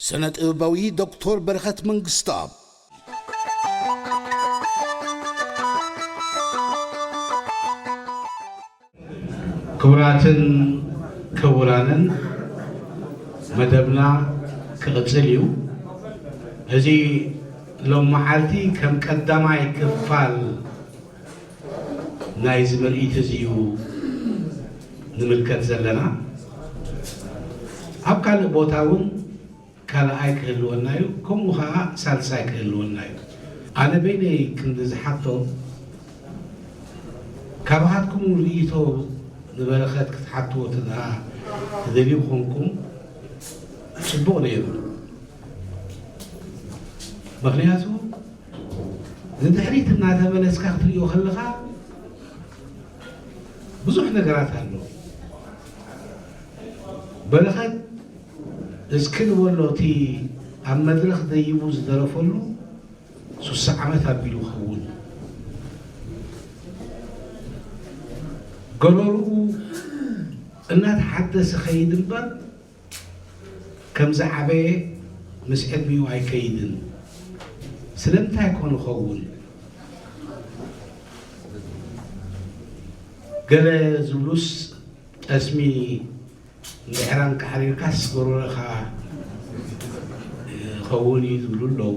ስነ ጥበባዊ ዶክተር በረኸት መንግስተኣብ። ክቡራትን ክቡራንን፣ መደብና ክቕጽል እዩ። እዚ ሎም መዓልቲ ከም ቀዳማይ ክፋል ናይዚ ምርኢት እዚ እዩ ንምልከት ዘለና። ኣብ ካልእ ቦታ እውን ካልኣይ ክህልወና እዩ፣ ከምኡ ኸዓ ሳልሳይ ክህልወና እዩ። ኣነ በይነይ ክንዲ ዝሓቶ፣ ካባኻትኩም ርእይቶ ንበረኸት ክትሓትዎ ተደኣ ትደልዩ ኮንኩም፣ ጽቡቕ ነይሩ። ምኽንያቱ ንድሕሪት እናተመለስካ ክትርእዮ ከለኻ ብዙሕ ነገራት ኣሎ። በረኸት እስኪ ንበሎ፣ እቲ ኣብ መድረኽ ደይቡ ዝደረፈሉ ሱሳ ዓመት ኣቢሉ ክኸውን፣ ገረርኡ እናተሓደሰ ኸይድ እምበር፣ ከም ዝዓበየ ምስ ዕድሚኡ ኣይከይድን። ስለምንታይ ኮን ይኸውን? ገለ ዝብሉስ፣ ጠስሚ እንድሕር ኣንቃዕሪርካስ ጎረረኻ ይኸውን እዩ ዝብሉ ኣለዉ።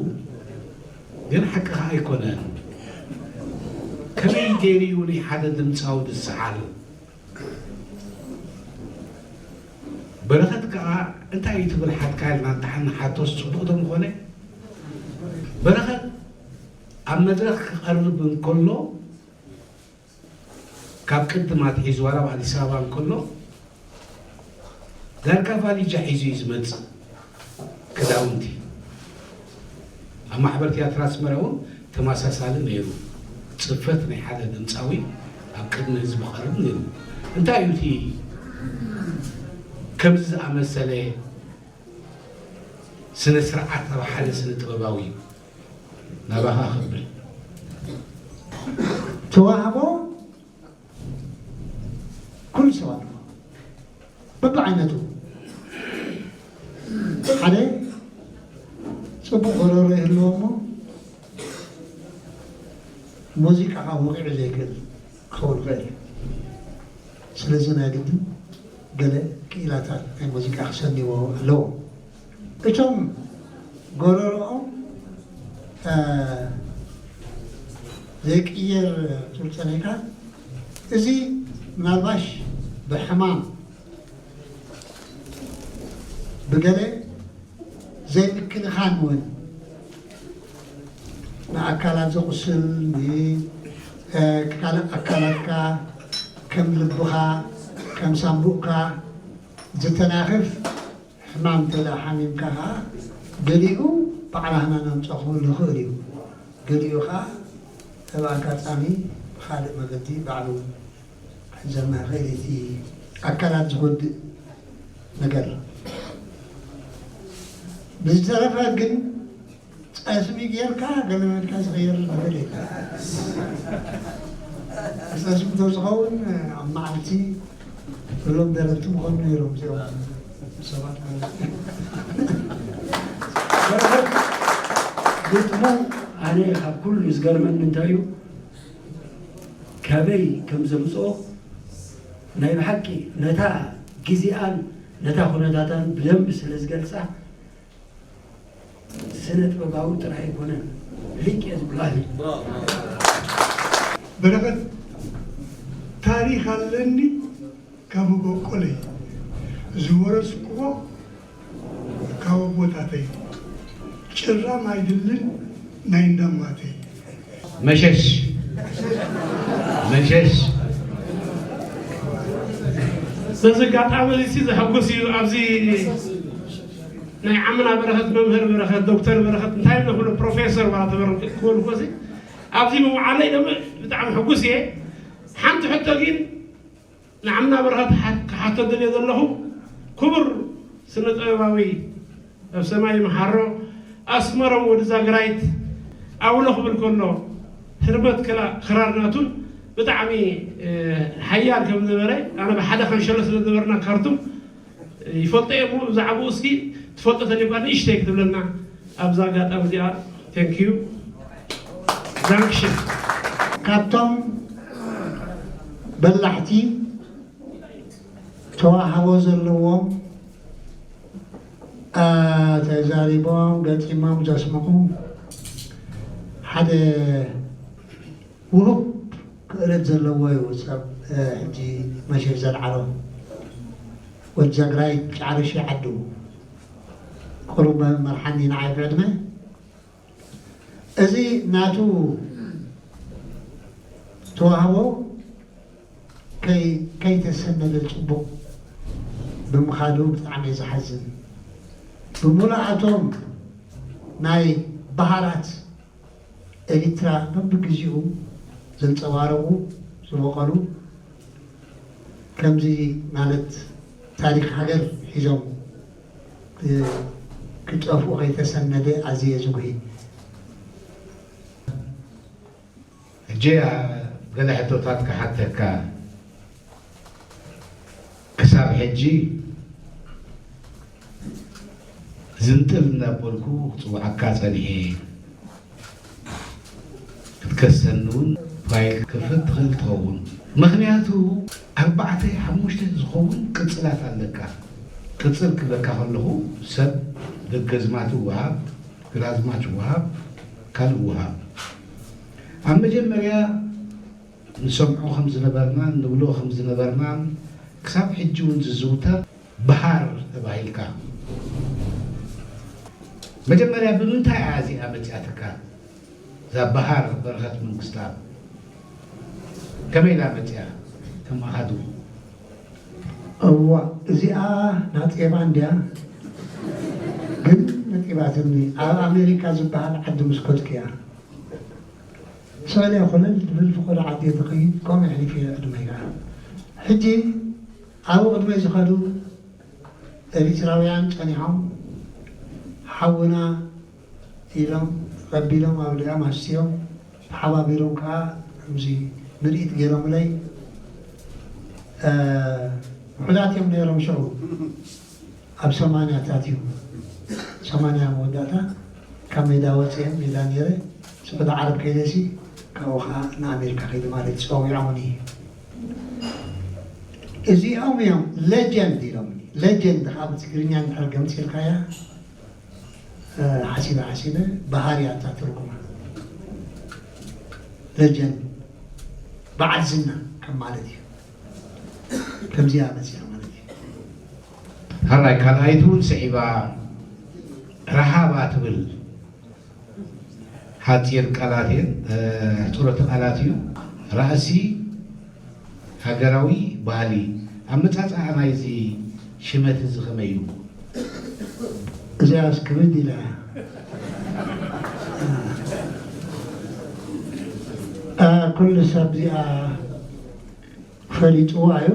ግን ሓቂ ኸዓ ኣይኮነን። ከመይ ገይሩ እዩ ንሓደ ድምፃዊ ዝሰዓል? በረኸት ከኣ እንታይ እዩ ትብል ሓትካ ኢልና እንተሓ ንሓቶስ ጽቡቕ ዶ ምኾነ? በረኸት ኣብ መድረኽ ክቐርብ እንከሎ፣ ካብ ቅድም ኣትሒዙ ዋላ ኣብ ኣዲስ ኣበባ እንከሎ፣ ዳርጋ ቫሊጃ ሒዙ እዩ ዝመጽእ። ክዳውንቲ ኣብ ማሕበር ትያትር ኣስመራ እውን ተመሳሳሊ ነይሩ። ጽፈት ናይ ሓደ ድምጻዊ ኣብ ቅድሚ ህዝቢ ክቐርብ ነይሩ። እንታይ እዩ እቲ ከምዚ ዝኣመሰለ ስነ ስርዓት ኣብ ሓደ ስነ ጥበባዊ ናባኻ ክብል? ተዋህቦ ኩሉ ሰብ ኣለዎ፣ በብዓይነቱ። ሓደ ጽቡቕ ጎረሮ ይህልዎ እሞ፣ ሙዚቃ ካብ ወቂዑ ዘይክእል ክኸውን ይኽእል እዩ። ስለዚ ናይ ግድን ገለ ክኢላታት ናይ ሙዚቃ ክሰንይዎ ኣለዎ። እቶም ጎረሮኦም፣ እ፣ ዘይቅየር ትብል ጸኒሕካ፣ እዚ ምናልባሽ ብሕማም ብገለ ዘይምክንኻን እውን ንኣካላት ዘቑስል፣ ን-፣ እ፣ ካልእ ኣካላትካ ከም ልብኻ፣ ከም ሳንቡእካ ዝተናኽፍ ሕማም እንተ ደኣ ሓሚምካ ኸዓ፣ ገሊኡ ባዕላህና ነምጸኹ ንኽእል እዩ። ገሊኡ ኸዓ ኣብ ኣጋጣሚ ብኻልእ መገዲ ባዕሉ ክሕዘና ይኽእል እዩ፣ እቲ ኣካላት ዝጎድእ ነገር። ብዝተረፈ ግን፣ ጠስሚ ጌርካ ገለ መልካ ዝቕየር ነገር የለን። ጠስሚ እንተዝኸውን፣ ኣብ መዓልቲ ኩሎም ደረፍቲ ምኾኑ ነይሮም እዚኦም ሰባት ማለት እዩ። በረኸት ግጥሙ ኣነ ካብ ኩሉ ዝገርመኒ እንታይ እዩ፣ ካበይ ከም ዘምጽኦ ናይ ብሓቂ ነታ ግዜኣን ነታ ኩነታታን ብደንቢ ስለ ዝገልጻ፣ ስነ ጥበባዊ ጥራይ ኣይኮነን፣ ሊቅ እየ ዝብሎ ኣነ። በረኸት፣ ታሪኽ ኣለኒ ካብ በቆለይ፣ ዝወረስክዎ ካብ ኣቦታተይ፣ ጭራም ኣይድልን ናይ እንዳማተይ። መሸሽ፣ መሸሽ። በዚ ኣጋጣሚ እዚ ዘሐጉስ እዩ። ኣብዚ ናይ ዓምና በረኸት፣ መምህር በረኸት፣ ዶክተር በረኸት፣ እንታይ ንብሎ፣ ፕሮፌሰር ማለት ተበረኸት ክበሉ ኮሲ ኣብዚ ምውዓለይ ደሞ ብጣዕሚ ሕጉስ እየ። ሓንቲ ሕቶ ግን ንዓምና በረኸት ሓ-፣ ክሓቶ ደልየ ዘለኹ፣ ክቡር ስነ ጥበባዊ፣ ኣብ ሰማይ ይምሓሮ፣ ኣስመሮም ወዲ ዛግራይት፣ ኣውሎ ክብል ከሎ ህርመት ክላ-፣ ክራር ናቱን ብጣዕሚ፣ እ፣ ሓያል ከም ዝነበረ፣ ኣነ ብሓደ ካንሸሎ ስለ ዝነበርና ካርቱም፣ ይፈልጦ እየ እሞ፣ ብዛዕባኡ እስኪ እቲ ትፈልጦ ተልዩካ ንእሽተይ ክትብለና ኣብዛ ኣጋጣሚ እዚኣ። Thank you. Dankeschön. ካብቶም በላሕቲ ተዋህቦ ዘለዎም፣ አ፣ ተዛሪቦም ገጢሞም ዘስምዑ ሓደ ውሁብ ክእለት ዘለዎ እዩ። ሰብ፣ እ፣ ሕጂ መሸሽ ዘልዓሎ ወዲ ዛግራይ ጫርሽ ይዓዱ። ቁሩብ መርሓኒ ንዓይ ብዕድመ። እዚ ናቱ ተዋህቦ ከይ-፣ ከይተሰነደ ጽቡቕ ብምኻዱ ብጣዕሚ እዩ ዝሓዝን። ብምሉኣቶም ናይ በሃራት ኤሪትራ በብግዜኡ ዘንጸባረቑ፣ ዝበቐሉ፣ ከምዚ ማለት ታሪኽ ሃገር ሒዞም ክ-፣ ክጠፍኡ ከይተሰነደ ኣዝየ ዝጉሂ። ሕጂ፣ አ፣ ገለ ሕቶታት ክሓተካ። ክሳብ ሕጂ ዝንጥል እናበልኩ ክጽውዓካ ጸኒሐ። ክትከሰኒ እውን ፋይል ክከፍት ትኽእል ትኸውን። ምኽንያቱ፣ ኣርባዕተ ሓሙሽተ ዝኸውን ቅጽላት ኣለካ። ቅጽል ክብለካ ከለኹ፣ ሰብ ደገዝማት ወሃብ፣ ግራዝማች ወሃብ፣ ካልእ ወሃብ። ኣብ መጀመርያ ንሰምዖ ከም ዝነበርናን ንብሎ ከም ዝነበርናን፣ ክሳብ ሕጂ እውን ዝዝውተር፣ በሃር ተባሂልካ። መጀመርያ ብምንታይ እያ እዚኣ መጺኣትካ? እዛ በሃር በረኸት መንግስትኣብ ከመይ ኢላ መጺኣ? ከም ኣሃዱ። እዋ፣ እዚኣ ናጤባ እንድያ፣ ግን ነጢባትኒ። ኣብ ኣሜሪካ ዝበሃል ዓዲ ምስ ከድኩ እያ። ስእለ ኮለል ዝብል ፍቑር ዓዲ ትኸይድ፣ ከምኡ የሕሊፈ ዕድመይ ከኣ። ሕጂ ኣብኡ ቅድመይ ዝኸዱ ኤሪትራውያን ጸኒሖም፣ ሓውና ኢሎም፣ ተቐቢሎም፣ ኣብሊዖም፣ ኣስትዮም፣ ተሓባቢሮም ከኣ ከምዚ ምርኢት ገይሮምለይ። እ፣ ውሑዳት እዮም ነይሮም ሽዑ። ኣብ ሰማንያታት እዩ። ሰማንያ መወዳእታ ካብ ሜዳ ወፅየ፣ ሜዳ ነይረ። ስዑዲ ዓረብ ከይደሲ፣ ካብኡ ከዓ ንኣሜሪካ ከይደ ማለት እዩ። ፀዊዖምኒ። እዚኦም እዮም ሌጀንድ ኢሎምኒ። ሌጀንድ ካብ ትግርኛ እንድሕር ገምፂልካያ፣ እ፣ ሓሲበ ሓሲበ፣ ባህርያታ ትርጉማ። ሌጀንድ በዓል ዝና ከም ማለት እዩ። ከምዚኣ መፅያ ማለት እዩ። ሕራይ ካልኣይቲ እውን ስዒባ፣ ረሃባ ትብል ሓፂር ቃላት እየን፣ እ፣ ሕፅሮተ ቃላት እዩ። ራእሲ ሃገራዊ ባህሊ። ኣመፃፅኣ ናይዚ ሽመት እዚ ከመይ እዩ? እዚኣስ ክብድ ኢላ። እ፣ ኩሉ ሰብ እዚኣ ፈሊጥዋ እዩ።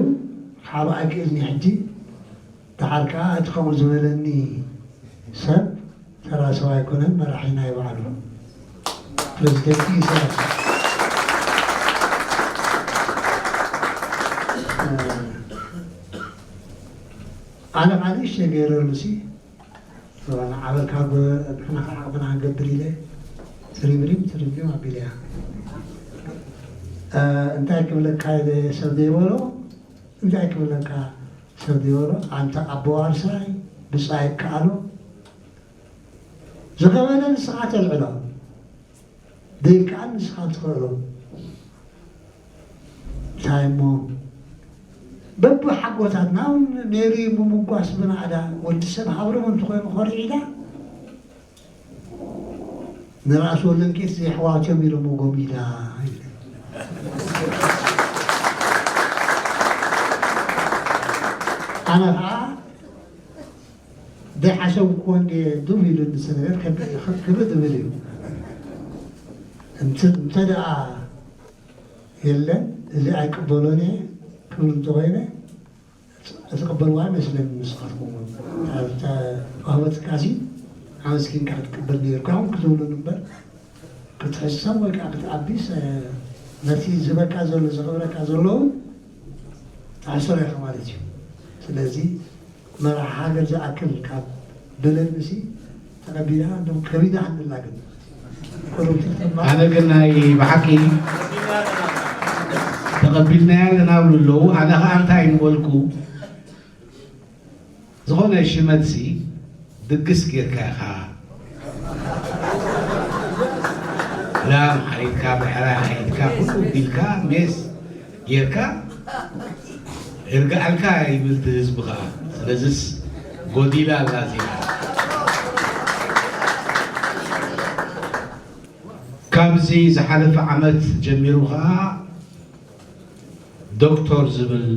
ካብ ኣይክእልኒ ሕጂ። ደሓር ከኣ እቲ ከምኡ ዝበለኒ ሰብ ተራ ሰብ ኣይኮነን፣ መራሒ ናይ ባዕሉ ፕሬዚደንት ኢሳያስ። ኣነ ካልእ እሸ ገይረሉሲ፣ ንዓበልካ ንሕና ከዓ ዓቕምና ክንገብር ኢለ ትሪብሪም ትሪብሪም ኣቢለያ። እ፣ እንታይ ክብለካ ኢለ ሰብ ዘይበሎ፣ እንታይ ክብለካ ሰብ ዘይበሎ፣ ኣንታ ኣቦ ዋርሳይ ብጻይ ከኣሎ፣ ዝኸበደ ንስኻ ተልዕሎ፣ ደይከኣል ንስኻ ትኽእሎ። እንታይ እሞ በብሓጎታትና እውን ነይሩ እዩ ምምጓስ ብናእዳ። ወዲ ሰብ ሃብሮም እንተኾይኑ ኮርዒዳ፣ ንራእሲ ወለንቄት ዘይሕዋቶም ኢሎም ጎሚዳ። ኣነ ኸዓ ዘይሓሰብኩዎ እንድየ ዱብ ኢሉ ንሰነገር ከብ-፣ ከብ-፣ ክብድ እብል እዩ። እንተ-፣ እንተ ደኣ የለን፣ እዚ ኣይቅበሎን እየ ክብል እንተኾይነ፣ ዝቕበልዋ ኣይመስለኒ። ንስኻትኩም እውን ኣብ ተዋህበትካሲ ኣመስጊንካ ክትቅበል ነይርካ እውን ክትብሉን እምበር፣ ክትሕሰም ወይ ከዓ ክትኣቢስ፣ እ፣ ነቲ ዝህበካ ዘሎ፣ ዘኽብረካ ዘሎ እውን ትሕሰሮ ኢኻ ማለት እዩ። ስለዚ መራሒ ሃገር ዝኣክል ካብ በለንሲ ተቐቢላ እንደው ከቢዳ ኣንላ ግን ቁሩብ ትጥማ ኣነ ግን ናይ ብሓቂ ተቐቢልናያ ኣለና ብሉ ኣለዉ። ኣነ ኸዓ እንታይ ምበልኩ፣ ዝኾነ ሽመትሲ ድግስ ጌርካ ኢኻ፣ ላም ሓሪድካ፣ ብዕራይ ሓሪድካ፣ ኩሉ ቢልካ ሜስ ጌርካ እርግኣልካ ይብል እቲ ህዝቢ ኸዓ። ስለዝስ ጎዲላ ኣላ እዚኣ። ካብዚ ዝሓለፈ ዓመት ጀሚሩ ኸዓ ዶክተር ዝብል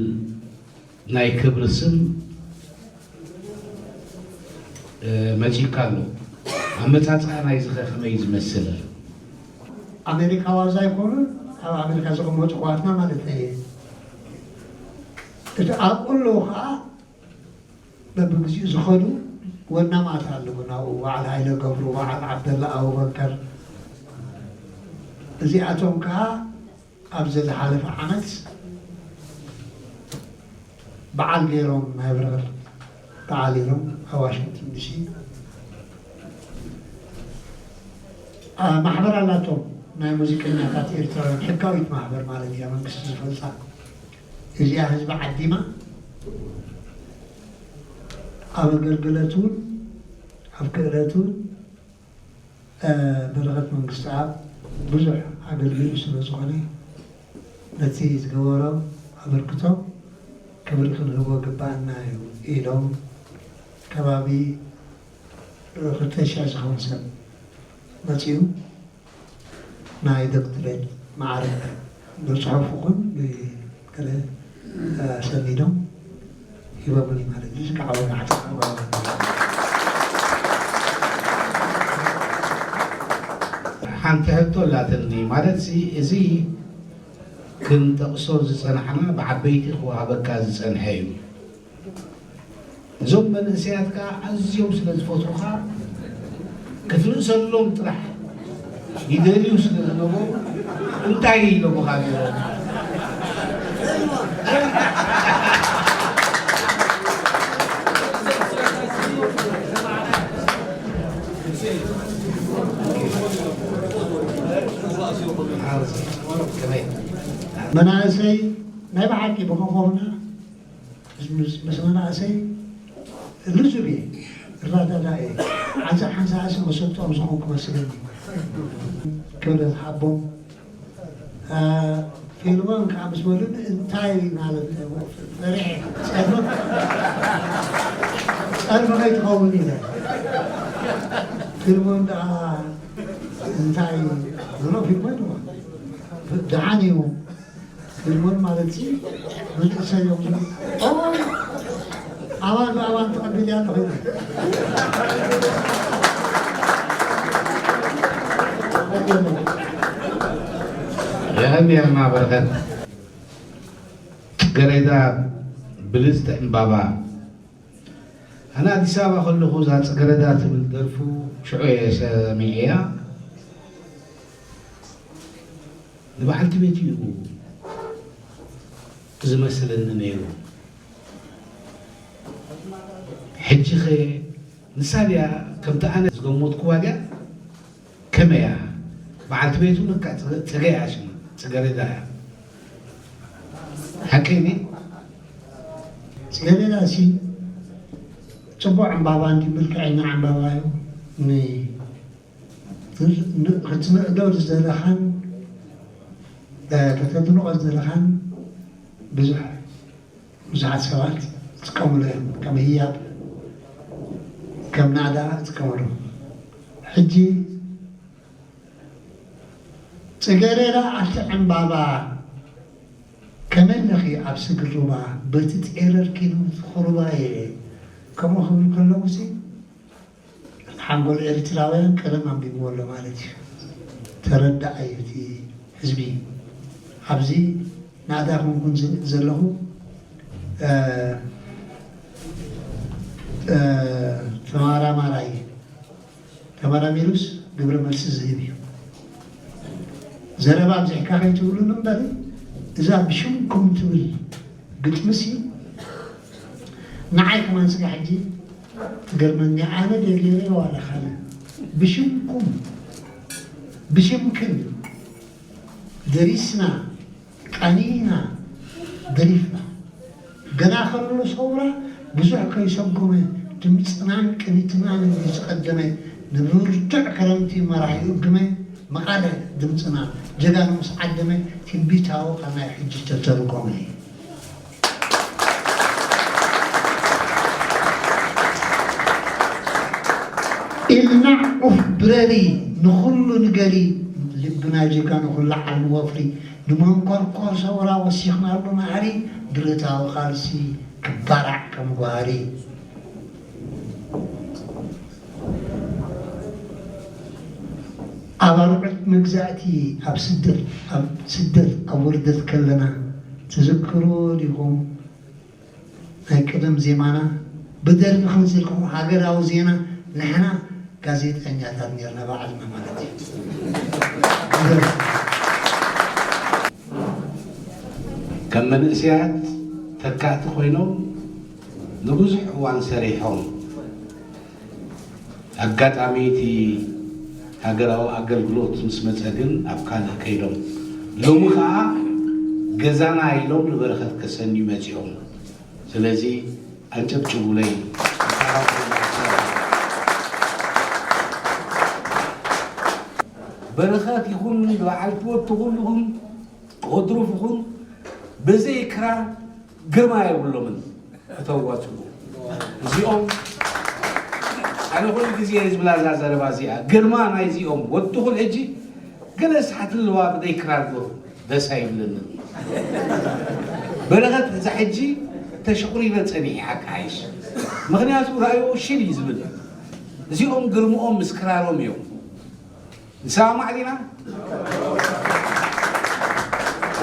ናይ ክብሪ ስም መጺእካ ኣሎ። ኣመጻጽኣ ናይዚ ኸ ከመይ እዩ ዝመስል? ኣሜሪካ ዋዛ ኣይኮኑን፣ ኣብ ኣሜሪካ ዝቕመጡ ኣሕዋትና ማለት እየ። እቲ ኣብኡ ኣለዉ ኸዓ በብግዚኡ ዝኸዱ ወናማት ኣለዉ ናብኡ፣ በዓል ሃይለ ገብሩ፣ በዓል ዓብደላ ኣቡበከር። እዚኣቶም ከኣ ኣብዚ ዝሓለፈ ዓመት በዓል ገይሮም፣ ናይ በረኸት በዓል ኢሎም ኣብ ዋሽንግተን ዲሲ። ኣ፣ ማሕበር ኣላቶም፣ ናይ ሙዚቀኛታት ኤርትራውያን ሕጋዊት ማሕበር ማለት እያ፣ መንግስቲ ዝፈልጣ። እዚኣ ህዝቢ ዓዲማ ኣብ ኣገልግለት እውን ኣብ ክእለት እውን፣ እ፣ በረኸት መንግስትኣብ ብዙሕ ኣገልጊሉ ስለ ዝኾነ ነቲ ዝገበሮ ኣበርክቶ ክብሪ ክንህቦ ግባኣና እዩ ኢሎም ከባቢ ክልተ ሽሕ ዝኸውን ሰብ መጺኡ። ናይ ዶክትሬት ማዕረግ ብጽሑፍ ይኹን ብገለ፣ እ፣ ሰኒዶም ሂቦምኒ ማለት እዩ። እዚ ከዓ ወጋሕታ ሓንቲ ሕቶ ኣላትኒ ማለት ሲ፣ እዚ ክንጠቕሶ ዝጸናሕና ብዓበይቲ ክወሃበካ ዝጸንሐ እዩ። እዞም መንእሰያት ከኣ ኣዝዮም ስለ ዝፈትዉኻ፣ ክትርእሰሎም ጥራሕ ይደልዩ ስለ ዝነበሩ፣ እንታይ ኢሎምኻ ነይሮም? መናእሰይ ናይ ብሓቂ ብኸኾብና ምስ፣ ምስ መናእሰይ ልዙብ እየ፣ እረዳዳእ እየ። ሓንሳእ ሓንሳእሲ መሰጥኦም ዝኾንኩ መስለኒ። ክብረት ሓቦም። አ፣ ፊልሞን ከዓ ምስ በሉኒ እንታይ ማለት እዩ? ፈሪሐ፣ ጸርፊ፣ ጸርፊ ከይትኸውን ኢለ። ፊልሞን ደኣ እንታይ? ኖ፣ ኖ፣ ፊልሞን ደኣ ደሓን እዩ። ፊልሞን ማለት ሲ መንእሰይ እዮም። ኦ፣ ኣባን ብኣባን ተቐቢለ ኣለኹ ኢለ። የቐንየልና በረኸት። ጽገሬዳ ብልጽቲ ዕምባባ። ኣነ ኣዲስ ኣበባ ከለኹ እዛ ጽገረዳ ትብል ደርፉ ሽዑ እየ ሰሚዐያ። ንበዓልቲ ቤቱ እዩ ዝመስለኒ ነይሩ። ሕጂ ኸ ንሳ ድያ ከምቲ ኣነ ዝገመትኩዋ ድያ? ከመይ እያ? በዓልቲ ቤቱ ለካ ጽገ-፣ ጽገ እያ ሽማ፣ ጽገረዳ እያ። ሓቀይ ድየ? ጽገረዳ ሲ ጽቡቕ ዕምባባ እንዲ ምልክዐኛ ዕምባባ እዩ። ን-፣ ን-፣ ክትንእዶ ዝደለኻን፣ እ፣ ከተድንቖ ዝደለኻን ብዙሕ ብዙሓት ሰባት ይጥቀሙሉ እዮም። ከም ህያብ፣ ከም ናእዳ ይጥቀሙሉ። ሕጂ ጽጌሬዳ ኣብቲ ዕምባባ ከመለኺ ኣብ ስግር ሩባ በቲ ጤረር ኪኑ እቲ ኹሩባየ ከምኡ ክብል ከለዉ ሲ ሓንጎል ኤርትራውያን ቀለም ኣንቢብዎ ኣሎ ማለት እዩ። ተረዳኣይ እቲ ህዝቢ። ኣብዚ ናእዳ ኮንኩን ዝብል ዘለኹ፣ እ፣ እ፣ ተመራማራይ፣ ተመራሚሩስ ግብረ መልሲ ዝህብ እዩ። ዘረባ ኣብዚሕካ ከይትብሉን እምበር፣ እዛ ብሽምኩም ትብል ግጥምሲ ንዓይ ከማን ስጋ ሕጂ ትገርመኒ ኣነ ደልየ ዋላ ካልእ ብሽምኩም ብሽምክን ደሪስና ቀኒና ደሪፍና ገና ከሎ ሰውራ ብዙሕ ከይሰጎመ ድምፅናን ቅኒትናን እዩ ዝቐደመ። ንብርቱዕ ክረምቲ መራሒ እግመ መቓልሕ ድምፅና ጀጋኑ ምስ ዓደመ ትንቢታዊ ካብ ናይ ሕጂ ተተርጎመ እዩ። ኢልና ዑፍ ብረሪ ንኹሉ ንገሪ ልብና ጀጋኑ ክለዓል ንወፍሪ ንመንኮርኮር ሰውራ ወሲኽናሉ ናዕሪ ብረታዊ ቃልሲ ክባራዕ ከም ጓህሪ። ኣብ ኣርዑት መግዛእቲ ኣብ ስደት ኣብ ስደት ኣብ ውርደት ከለና ትዝክሩ ዲኹም? ናይ ቀደም ዜማና ብደርፊ ክንስልኩም ሃገራዊ ዜና ንሕና ጋዜጠኛታት ነርና ባዕልና ማለት እዩ። ብደርፊ። ከም መንእሰያት ተካእቲ ኮይኖም ንብዙሕ እዋን ሰሪሖም ኣጋጣሚ እቲ ሃገራዊ ኣገልግሎት ምስ መጸ ግን ኣብ ካልእ ከይዶም። ሎሚ ከኣ ገዛና ኢሎም ንበረኸት ከሰንዩ መጺኦም። ስለዚ ኣንጨብጭቡለይ። በረኸት ይኹን በዓል ትወቱ ኩልኹም ወድሩፍ ይኹን ብዘይ ክራር ግርማ የብሎምን። እተዋፅኡ እዚኦም ኣነ ኩሉ ግዜ እየ ዝብላ እዛ ዘረባ እዚኣ ግርማ ናይዚኦም ወድኹል ሕጂ ገለ ሰሓት ኣለዋ ብደይ ክራር ዶ ደስ ኣይብለንን። በረኸት እዛ ሕጂ ተሽቑሪበ ፀኒሐ ሓቂ ሓይሽ ምኽንያቱ ራእዮ ሽል እዩ ዝብል። እዚኦም ግርምኦም ምስ ክራሮም እዮም። ንሰማማዕ ዲና?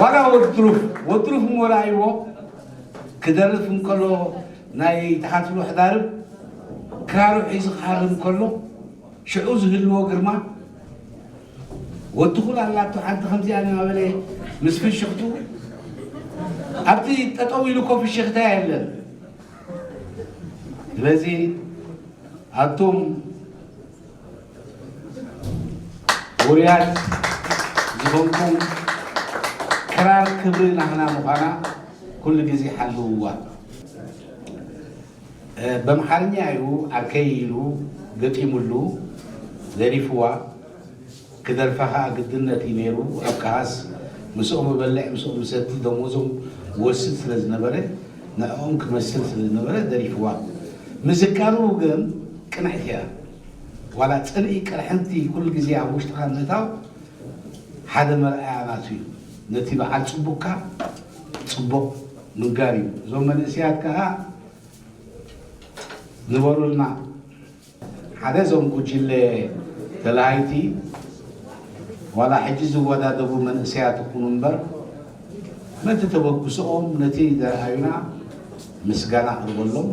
ዋላ ወድሩፍ ወድሩፍ እሞ ረኣይዎ ክደርፍ እንከሎ ናይ ተሓትሉ ሕዳርብ ክራሩ ሒዙ ክሃርም ከሎ ሽዑ ዝህልዎ ግርማ ወትኹል ኣላቶ ሓንቲ ከምዚኣ እናበለ ምስ ፍሽኽቱ ኣብቲ ጠጠው ኢሉ እኮ ፍሽኽታ የለን። ስለዚ ኣቱም ውሩያት ዝኾንኩም ክራር ክብሪ ናህና ምዃና ኩሉ ግዜ ሓልውዋ። በምሓርኛ እዩ ዓርከይ ኢሉ ገጢሙሉ ደሪፍዋ። ክደርፋ ኸኣ ግድነት እዩ ነይሩ። ኣብ ከሃስ ምስኦም እበልዕ ምስኦም እሰቲ ደሞዞም ወስድ ስለ ዝነበረ ንዕኦም ክመስል ስለ ዝነበረ ደሪፍዋ። ምዝካሩ ግን ቅንዕቲ እያ። ዋላ ጽልኢ ቅርሕንቲ ኩሉ ግዜ ኣብ ውሽጥኻ ምእታው ሓደ መርኣያ ናቱ እዩ። ነቲ በዓል ጽቡቕካ ጽቡቕ ምንጋር እዩ። እዞም መንእሰያት ከኣ ንበሩልና። ሓደ እዞም ጉጅለ ተላሃይቲ ዋላ ሕጂ ዝወዳደቡ መንእሰያት ይኹኑ እምበር ነቲ ተበግሶኦም ነቲ ዘርኣዩና ምስጋና ኣቕርበሎም።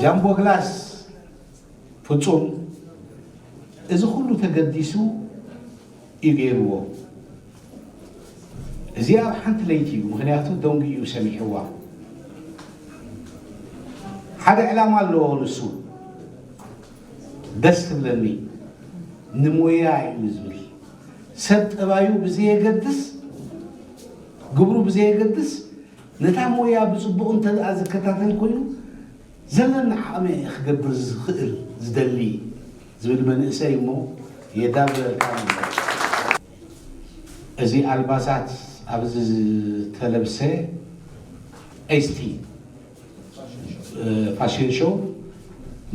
ጃምቦ ግላስ ፍጹም እዚ ኩሉ ተገዲሱ እዩ ገይርዎ። እዚ ኣብ ሓንቲ ለይቲ እዩ፣ ምኽንያቱ ደንጉ እዩ ሰሚዕዋ። ሓደ ዕላማ ኣለዎ ንሱ፣ ደስ ትብለኒ ንሞያ እዩ ዝብል ሰብ ጠባዩ ብዘየገድስ ግብሩ ብዘየገድስ ነታ ሞያ ብጽቡቕ እንተ ደኣ ዝከታተል ኮይኑ ዘለኒ ዓቕሚ ክገብር ዝኽእል ዝደሊ ዝብል መንእሰይ እሞ የዳብረልካ ነበር። እዚ ኣልባሳት ኣብዚ ዝተለብሰ ኤስቲ ፋሽን ሾው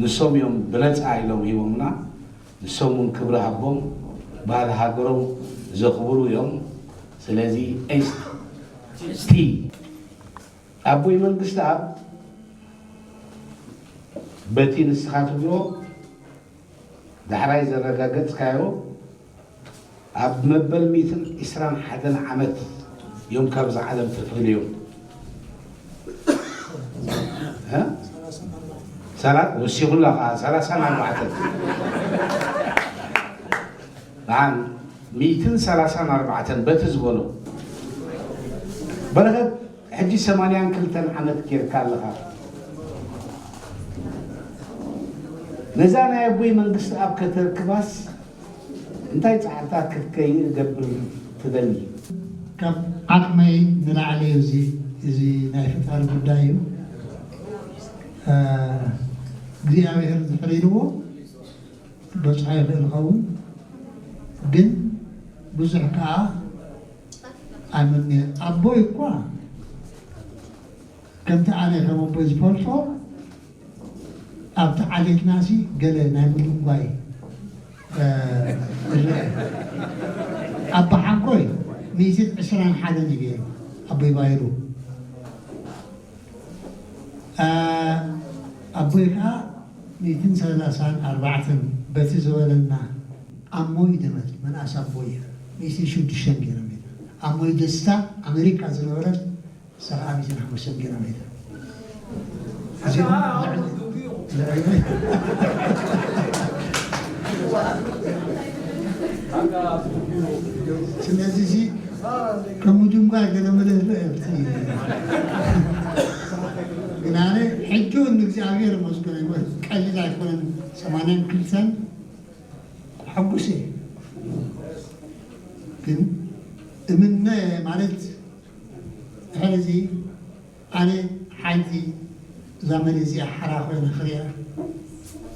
ንሶም እዮም ብነፃ ኢሎም ሂቦምና። ንሶም እውን ክብሪ ሃቦም ባህሊ ሃገሮም ዘኽብሩ እዮም። ስለዚ ኤስቲ ኣቦይ መንግስቲ ኣብ በቲ ንስኻ ትብሎ ዳሕራይ ዘረጋገጽካዮ ኣብ መበል ሚእትን ዕስራን ሓደን ዓመት እዮም ካብዛ ዓለም ተፈልዮም። እ? ሰላ- ወሲኹላ ኸዓ ሰላሳን ኣርባዕተን። ንዓን ሚእትን ሰላሳን ኣርባዕተን በቲ ዝበሎ በረኸት፣ ሕጂ ሰማንያን ክልተን ዓመት ጌርካ ኣለኻ። ነዛ ናይ ኣቦይ መንግስቲ ኣብ ከተርክባስ እንታይ ጻዕርታት ክትገብር ትደሊ? ካብ ዓቕመይ ንላዕሊ እዩ። እዚ እዚ ናይ ፈጣሪ ጉዳይ እዩ። እ፣ እግዚኣብሔር ዝሕር ኢልዎ ክበጽሖ ይኽእል ይኸውን፣ ግን ብዙሕ ከኣ ኣይምነ። ኣቦይ እኳ ከምቲ ኣነ ከም ኣቦይ ዝፈልጦ ኣብቲ ዓሌትናሲ ገለ ናይ ምድንጓይ፣ እ፣ ዝረአ። ኣቦሓንኮይ ሚእትን ዕስራን ሓደን እዩ ገይሩ፣ ኣቦይ ባይሩ። እ፣ ኣቦይ ከዓ ሚእትን ሰላሳን ኣርባዕተን በቲ ዝበለና ኣሞይ ደመት፣ መንኣስ ኣቦይ፣ ሚእትን ሽዱሽተን ገይሮም እዮም። ኣሞይ ደስታ ኣሜሪካ ዝነበረት ሰብዓ ሚእትን ሓሙሽተን ገይሮም እዮም። እዚኦም ልዕሊ፣ ልዕሊ፣ ስለዚ እዚ ከም ምድንጓይ ገለ መለ ይረአ ኣብቲ። ግን ኣነ ሕጂ እውን ንእግዚኣብሔር መስገን ኣይኮን፣ ቀሊል ኣይኮነን። ሰማንያን ክልተን ሕጉስ እየ። ግን እምነ ማለት ድሕሪ እዚ ኣነ ሓንቲ እዛ መሬት እዚኣ ሓራ ኮይነ ክሪኣ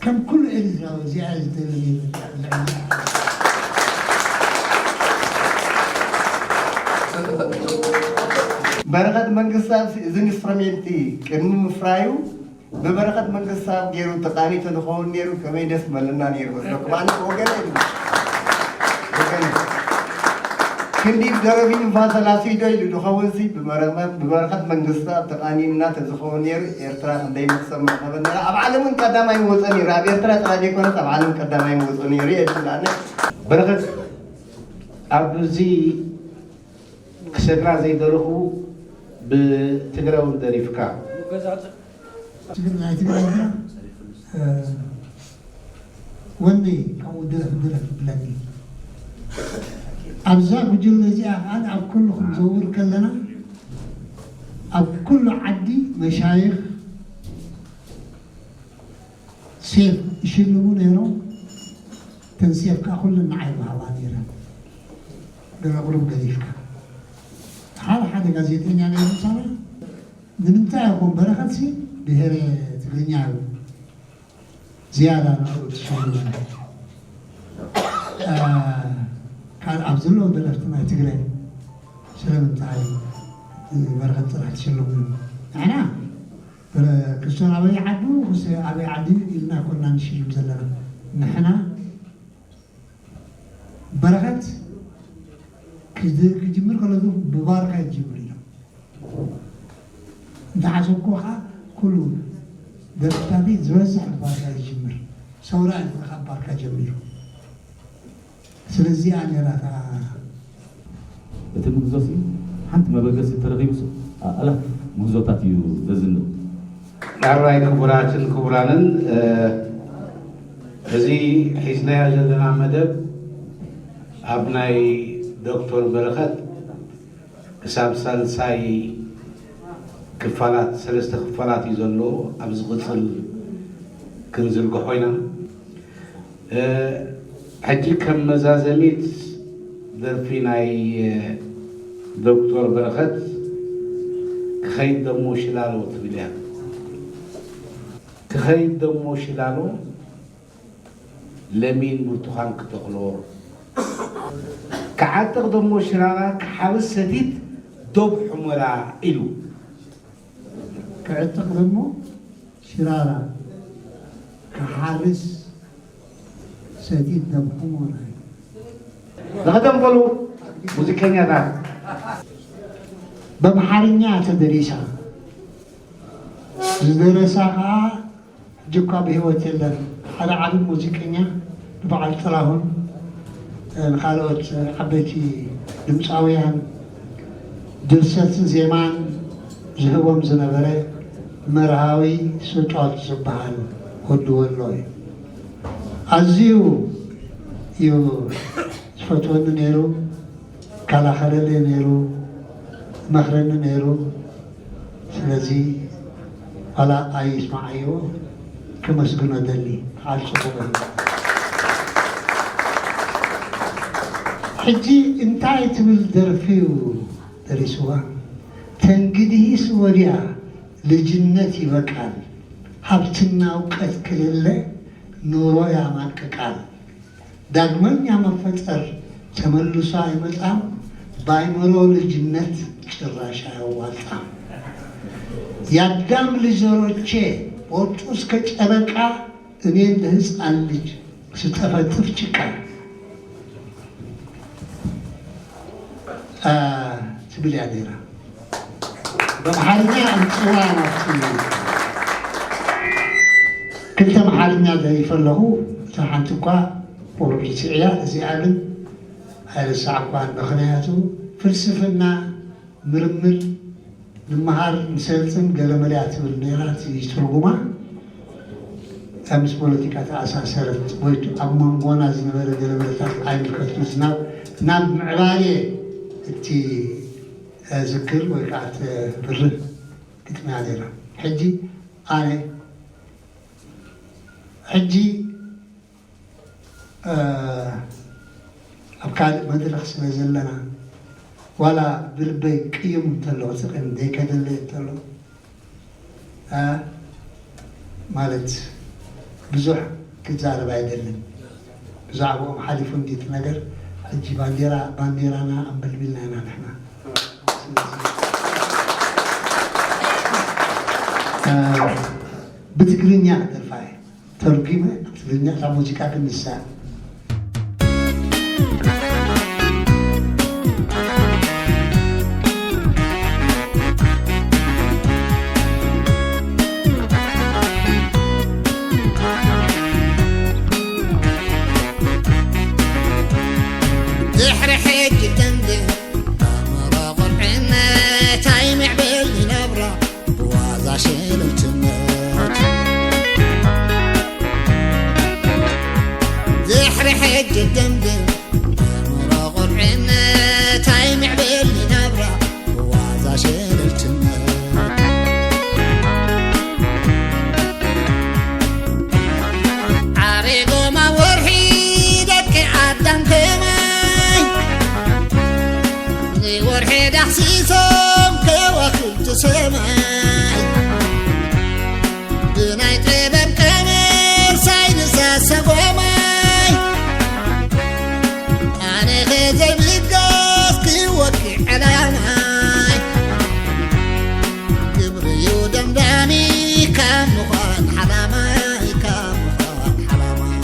ከም ኩሉ ኤርትራዊ እዚኣ እየ ዝደሊ ነይረ። በረኸት መንግስተኣብ እዚ ኢንስትሩሜንት ቅድሚ ምፍራዩ ብበረኸት መንግስተኣብ ገይሩ ተቓኒ ተዝኸውን ነይሩ ከመይ ደስ በለና ነይሩ መስለኩም። ኣነ ወገነ እዩ። ወገነ። ክንዲ ደረቢ ንፋሰ ላሲዶ ኢሉ ዝኸውንሲ ብመረመ-፣ ብበረኸት መንግስተኣብ ተቓኒንና ተዝኸውን ነይሩ ኤርትራ ክንደይ መኽሰብ ምረኸበ ነይራ። ኣብ ዓለም እውን ቀዳማይ ምወፀ ነይሩ። ኣብ ኤርትራ ጥራይ ዘይኮነስ ኣብ ዓለም ቀዳማይ ምወፀ ነይሩ እየ ዝብል ኣነ። በረኸት ኣብዚ ክሰግራ ዘይደለኹ ብትግረ እውን ደሪፍካ። ትግርኛ፣ ናይ ትግርኛ፣ እ፣ ወኒ ካብኡ ድረፍ ድረፍ ይብለኒ። ኣብዛ ጉጅለ እዚኣ ከዓ ኣብ ኩሉ ክንዘውር ከለና ኣብ ኩሉ ዓዲ መሻይኽ ሴፍ ይሽልሙ ነይሮም። እተን ሴፍ ከዓ ኩለን ንዓይ ይወሃባ ነይረን። ገለ ቁሩብ ገዲፍካ ሓደ ሓደ ጋዜጠኛ ነይሩ ምሳና። ንምንታይ ይኾን በረኸትሲ ብሄረ ትግርኛ እዩ ዝያዳ ንዕኡ ትሽልሙ? እ፣ ካልእ ኣብ ዘለዉ ደረፍቲ ናይ ትግረ ስለምንታይ በረኸት ጥራሕ ትሽልሙ? ንሕና በረ-፣ ክስቶን ኣበይ ዓዱ፣ ክስቶ ኣበይ ዓዲ ኢልና ኮና ንሽልም ዘለና። ንሕና በረኸት ክድ-፣ ክጅምር ከሎ ብባርካ ይጅምር ኢሎም። እንተሓሰብኩ ከዓ ኩሉ ደርፍታተይ ዝበዝሕ ብባርካ ይጅምር። ሰውራ እዩ ካብ ባርካ ጀሚሩ። ስለዚኣ ነይራ እታ እቲ ምህዞ ሲ ሓንቲ መበገሲ ተረኺቡስ ኣእላፍ ምህዞታት እዩ ዘዝንብ። ዳርባይ ክቡራትን ክቡራንን፣ እ፣ እዚ ሒዝናዮ ዘለና መደብ ኣብ ናይ ዶክተር በረኸት ክሳብ ሳልሳይ ክፋላት፣ ሰለስተ ክፋላት እዩ ዘሎ። ኣብ ዝቕጽል ክንዝርግሖ ኢና። እ፣ ሕጂ ከም መዛዘሚት ደርፊ ናይ፣ እ፣ ዶክተር በረኸት ክኸይድ ደሞ ሽላሎ ትብል እያ። ክኸይድ ደሞ ሽላሎ ለሚን ብርቱኻን ክተኽሎ፣ ክዓጥቕ ደሞ ሽራራ ክሓብስ ሰቲት ዶብ ሑመራ ኢሉ። ክዕጥቕ ደሞ ሽራራ ክሓርስ ሰቲት ዶብ ሑመራ ኢሉ። ንቐደም በሉ ሙዚቀኛታት። በምሓርኛ ተደሪሳ፣ ዝደረሳ ኸዓ ሕጂ እኳ ብህይወት የለን። ሓደ ዓቢ ሙዚቀኛ፣ ንበዓል ጥላሁን፣ እ፣ ንኻልኦት ዓበይቲ ድምፃውያን ድርሰትን ዜማን ዝህቦም ዝነበረ መርሃዊ ስጦት ዝበሃል ወዲ ወሎ እዩ። ኣዝዩ እዩ ዝፈትወኒ ነይሩ፣ ይከላኸለለይ ነይሩ። መኽረኒ ነይሩ። ስለዚ ዋላ ኣይስምዓዮ፣ ከመስግኖ ደሊ። በዓል ጽቡቕ እዩ። ሕጂ እንታይ ትብል ደርፊ እዩ ደሪስዋ? ተንግዲሂስ ወዲያ ልጅነት ይበቃል፣ ሃብትና እውቀት ከሌለ ኑሮ ያማቅቃል። ዳግመኛ መፈጠር ተመልሶ ኣይመጻም፣ ባይምሮ ልጅነት ጭራሽ ኣያዋጣም። የአዳም ልጅ ዘሮቼ ወጡ እስከ ጨረቃ፣ እኔ እንደ ህፃን ልጅ ስጠፈጥፍ ጭቃ። አ፣ ትብል እያ ነይራ። ብኣምሓርኛ ኣምፅዋ ናብቲ ክልተ ኣምሓርኛ ደሪፈ ኣለኹ። እታ ሓንቲ እኳ ቁሩብ ርሲዐያ፣ እዚኣ ግን ኣይረሳዕኳን። ምኽንያቱ ፍልስፍና፣ ምርምር፣ ንምሃር፣ ንሰልጥን ገለመለ እያ ትብል ነይራ። እቲ ትርጉማ ምስ ፖለቲካ ተኣሳሰረት ወይ ኣብ መንጎና ዝነበረ ገለመለታት ኣይምልከትኩን። ናብ፣ ናብ ምዕባሌ እቲ ዝክር ወይ ከዓ እተብርህ ግጥሚ እያ ነይራ። ሕጂ ኣነ፣ ሕጂ፣ እ፣ ኣብ ካልእ መድረኽ ስለ ዘለና፣ ዋላ ብልበይ ቅዩም እንተሎ፣ እቲ ቅን ዘይከደለይ እንተሎ፣ እ፣ ማለት ብዙሕ ክዛረብ ኣይደልን። ብዛዕባኦም ሓሊፉ እንዲ እቲ ነገር። ሕጂ ባንዴራ፣ ባንዴራና ኣንበልቢልና ኢና ንሕና። ስለዚ፣ እ፣ ብትግርኛ ክደርፋ እየ። ተርጒመ ትግርኛ እታ ሙዚቃ ግን ንሳ። ድሕሪ ሕጂ ደንግር ኣእምሮ ቁልዕነት ኣይምዕብል ይነብሮ ብዋዛ ሽልልትነት። ድሕሪ ሕጂ ደንግር ኣእምሮ ቁልዕነት ኣይምዕብል ይነብሮ ብዋዛ ሽልልትነት። ዓሪጎም ኣብ ወርሒ ደቂ ኣዳም ከማይ፣ ንወርሒ ዳህሲሶም ከዋክብቲ ሰማይ። ብናይ ጥበብ ቀመር ሳይንስ ኣሰጎማይ፣ ኣነ ኸዘይምገስ ክወኪ ዕላማይ። ግብርዩ ደምዳሚ ካብ ምዃን ሓላማይ፣ ካብ ምዃን ሓላማይ።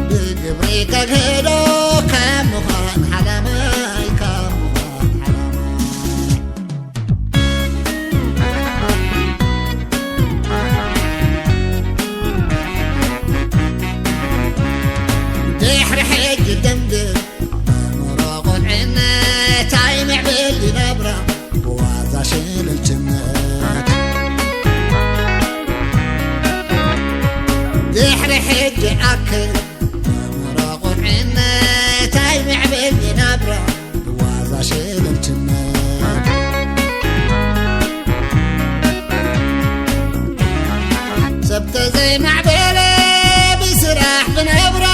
ብግብሪ ከግህዶ ካብ ምዃን ሓላማይ፣ ካብ ምዃን ሓላማይ። ድሕሪ ሕጂ ደንግር ኣእምሮ ቁልዕነት ኣይምዕብል ይነብራ ብዋዛ ሽልልትነት። ድሕሪ ሕጂ ኣክል ኣእምሮ ቁልዕነት ኣይምዕብል ይነብራ ብዋዛ ሽልልትነት። ሰብ ተዘይማዕበለ ብስራሕ ብነብራ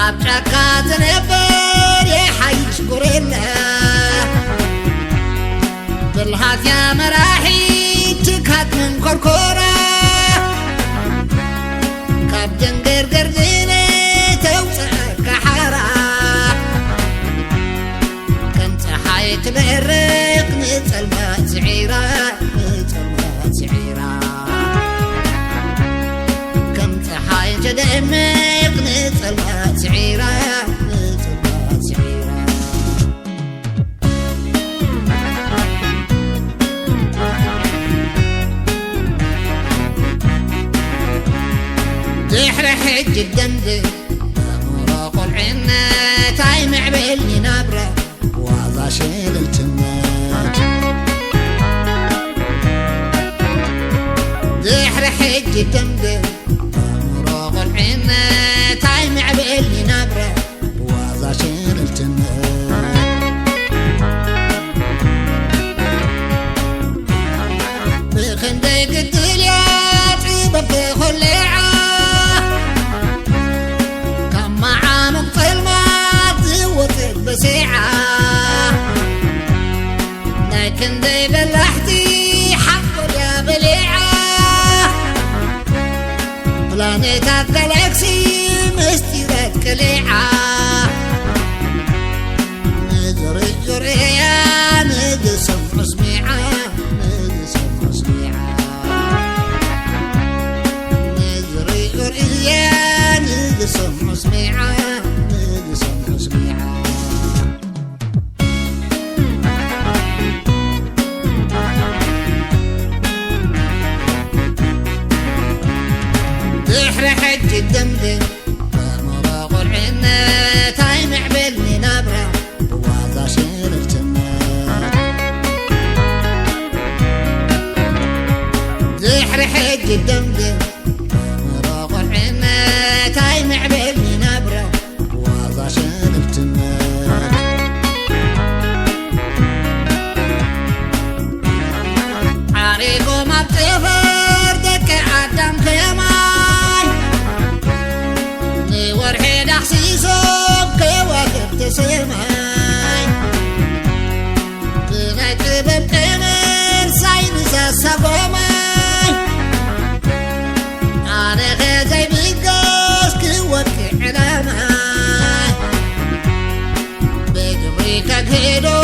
ኣብ ጫካ ትነብር የሓይሽ ጉሬላ። ብልሃትያ መራሒት ትካት መንኮርኮራ ካብ ደንገርገር ዝለ ተውፅኣካ ሓራ። ከም ፀሓይ ትበርቕ ንፀልማት ስዒራ፣ ንፀልማት ስዒራ። ከም ፀሓይ ትደምቕ ንፀልማት ስዒራ፣ ንፀልማት ስዒራ። ድሕሪ ሕጂ ደንብ ኣእምሮ ቁልዕነት ኣይምዕብል ይናብራ ዋዛ ሽልልትነት። ድሕሪ ሕጂ ደንብ ኣእምሮ ቁልዕነት ኣይምዕብል ይናብራ ዋዛ ሽልልትነት። Edo